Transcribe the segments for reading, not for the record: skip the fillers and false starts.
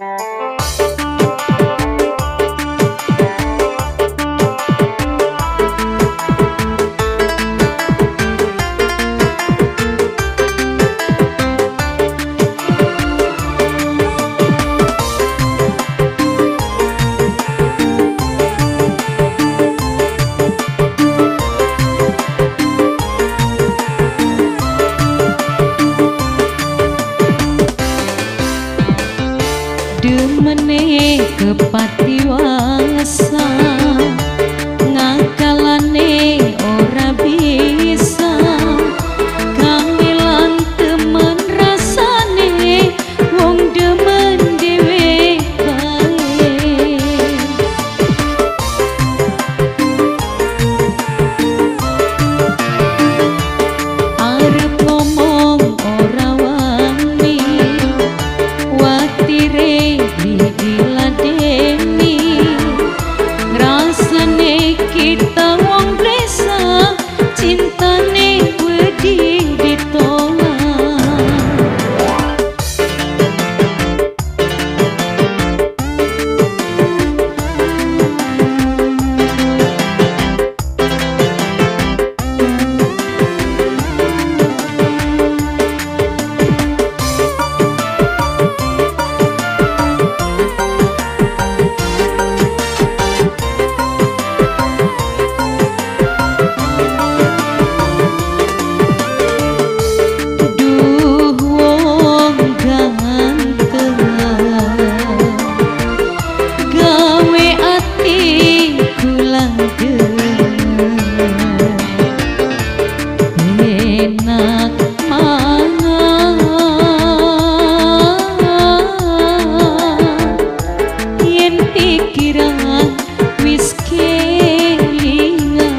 Demene kepati wasa, ngakalane ora bisa, kangelan temen rasane wong demen dhewe bae. Arep ngomong ora wani, watire diladeni, ngrasane kita wong desa cintane wedi ditolak. Duh wong ganteng gawe ati kula enak mangan yen pikiran wis kelingan.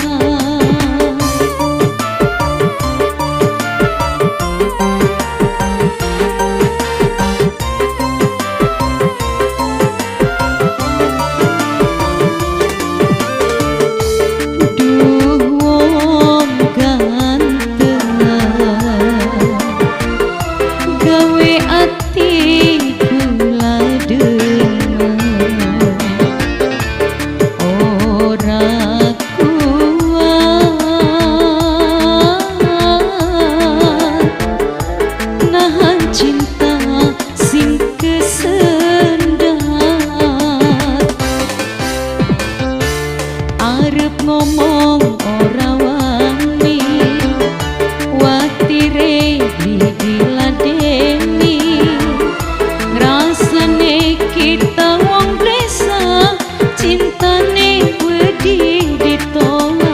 Duh wong ganteng gawe ati kula demen, ora kuat nahan cinta sing kesendat. Arep ngomong ora wani, watire diladeni, ngrasane kita wong desa cintane wedi ditolak.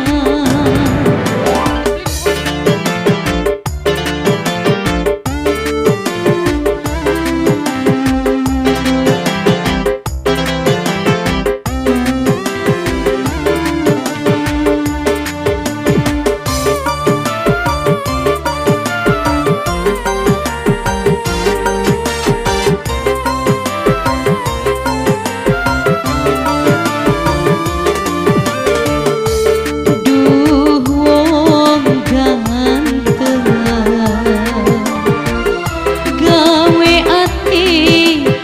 Duh wong ganteng gawe ati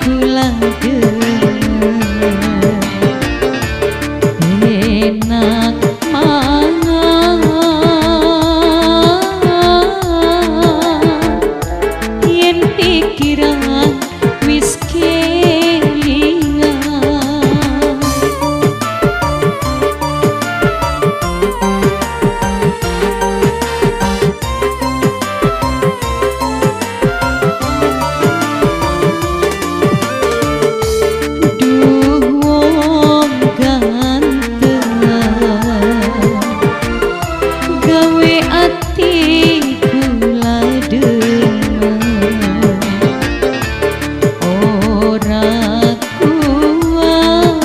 kula enak mangan yen pikiran wis kelingan. Duh wong ganteng gawe ati kula demen, ora kuat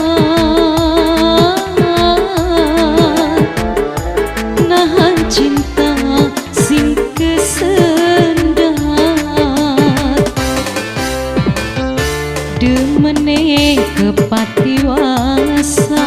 nahan cinta sing kesendat. Demene kepati wasa.